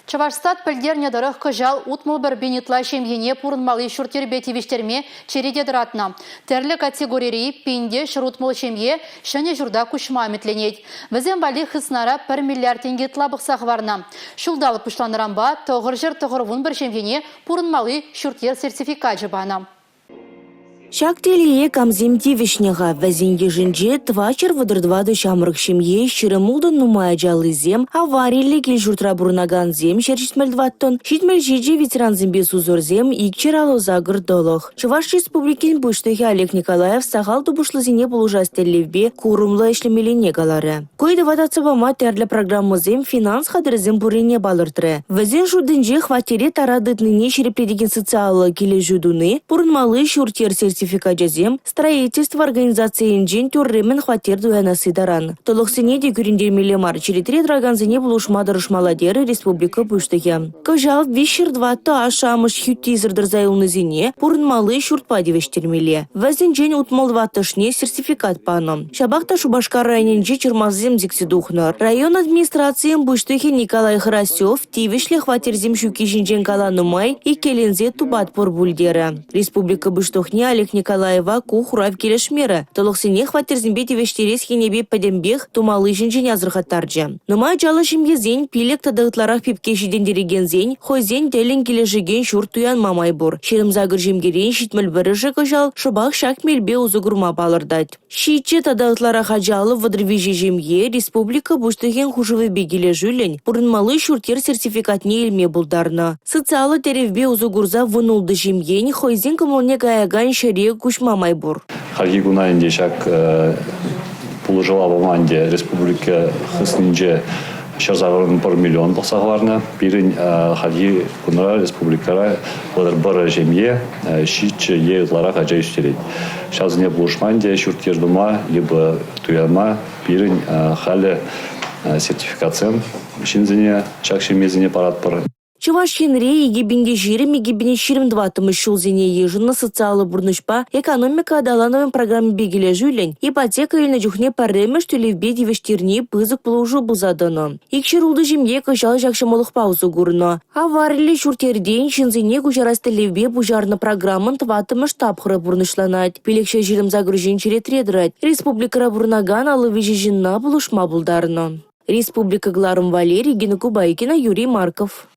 Чӑвашстат пӗлтернӗ тӑрӑх, кӑҫал 61 пин ытла ҫемьене пурӑнмалли ҫурт-йӗрпе тивӗҫтерме черете тӑратнӑ. Тӗрлӗ категорири пин те 160 ҫемье ҫӗнӗ ҫурта куҫма ӗмӗтленет. Вӗсем валли хыснара пӗр миллиард тенкӗ ытла пӑхса хӑварнӑ. Ҫулталӑк пуҫланнӑранпа 991 ҫемьене пурӑнмалли ҫурт-йӗр сертификачӗ панӑ. Ҫак телее камсем тивӗҫнӗ-ха? Вӗсен йышӗнче 434 ҫамрӑк ҫемье, 26 нумай ачаллисем, авариллӗ кил-ҫуртра пурӑнакансем 174, 77 ветерансемпе сусӑрсем, 258 тӑлӑх. Чӑваш Республикин Пуҫлӑхӗ Олег Николаев сахал тупӑшлисене пулӑшас тӗллевпе курӑмлӑ ӗҫлемеллине каларӗ. Ку ыйтӑва татса пама тӗрлӗ программӑсем, финанс хатӗрӗсем пуррине палӑртрӗ. Вӗсен шутӗнче хваттере тара тытнине ҫирӗплетекен социаллӑ килӗшӳ туни, пурӑнмалли ҫурт-йӗр сертификачӗсем, строительство организацийӗнчен тӳрремӗн хваттер туянасси таран. Тӑлӑхсене те кӳрентермелле мар, черетре тӑракансене пулӑшма тӑрӑшмалла терӗ республика Пуҫлӑхӗ. Кӑҫал 304 ашшӗ-амӑш хӳттисӗр тӑрса юлнисене пурӑнмалли ҫуртпа тивӗҫтермелле. Вӗсенчен 64-шне сертификат панӑ. Ҫапах та Шупашкар районӗнче чӑрмавсем сиксе тухнӑ. Район администрацийӗн пуҫлӑхӗ Николай Хорасев тивӗҫлӗ хваттерсем ҫукки ҫинчен каланӑ май иккӗленсе тупатпӑр пуль терӗ. Республика Пуҫлӑхне Олег Николаева ку хурав килӗшмерӗ. Тӑлӑхсене хваттерсемпе тивӗҫтерес енӗпе пӗтӗмпех тумалли ҫинчен асӑрхаттарчӗ. Нумай ачаллӑ ҫемьесен, пилӗк тата ытларах пепке ҫитӗнтерекенсен хӑйсен тӗллӗн килӗшекен ҫурт туянма май пур. 28 ҫемьерен 71-шӗ кӑҫал шӑпах ҫак мелпе усӑ курма палӑртать. Ҫиччӗ тата ытларах ачаллӑ 33 ҫемье республика Пуҫлӑхӗн хушӑвӗпе килӗшӳллӗн пурӑнмалли ҫурт-йӗр сертификатне илме пултарнӑ. Социаллӑ тӗревпе усӑ курса 16 ҫемьен хӑйсен кӑмӑлне каякан ҫӗре куҫма май пур. Хальхи куна ӗнтӗ ҫак пулӑшӑва пама ӗнтӗ республика хыснинче 181 миллион пӑхса хӑварнӑ. Пирӗн хальхи кунра республикӑра 31 ҫемье ҫиччӗ е ытларах ача ӳстерет. Ҫавсене пулӑшма ӗнтӗ ҫурт-йӗр тума, либо туянма пирӗн халӗ сертификатсем ҫынсене, ҫак ҫемьесене паратпӑр. Чӑваш Енре 2020-2024 ҫулсене йышӑннӑ социаллӑ пурнӑҫпа экономика аталанӑвӗн программипе килӗшӳллӗн ипотека илнӗ чухне пӗрремӗш тӳлевпе тивӗҫтерни пысӑк пулӑшу пулса тӑнӑ. 206 ҫемье кӑҫал ҫак ҫӑмӑллӑхпа усӑ курнӑ. Авариллӗ ҫурт-йӗртен ҫынсене куҫарас тӗллевпе пуҫарнӑ программӑн тӑваттӑмӗш тапхӑрӗ пурнӑҫланать. 528 ҫын черетре тӑрать. Республикӑра пурӑнакан 53 ҫынна пулӑшма пултарнӑ. Республика кӑларӑм Валерий Геннадий Кубайкина, Юрий Марков.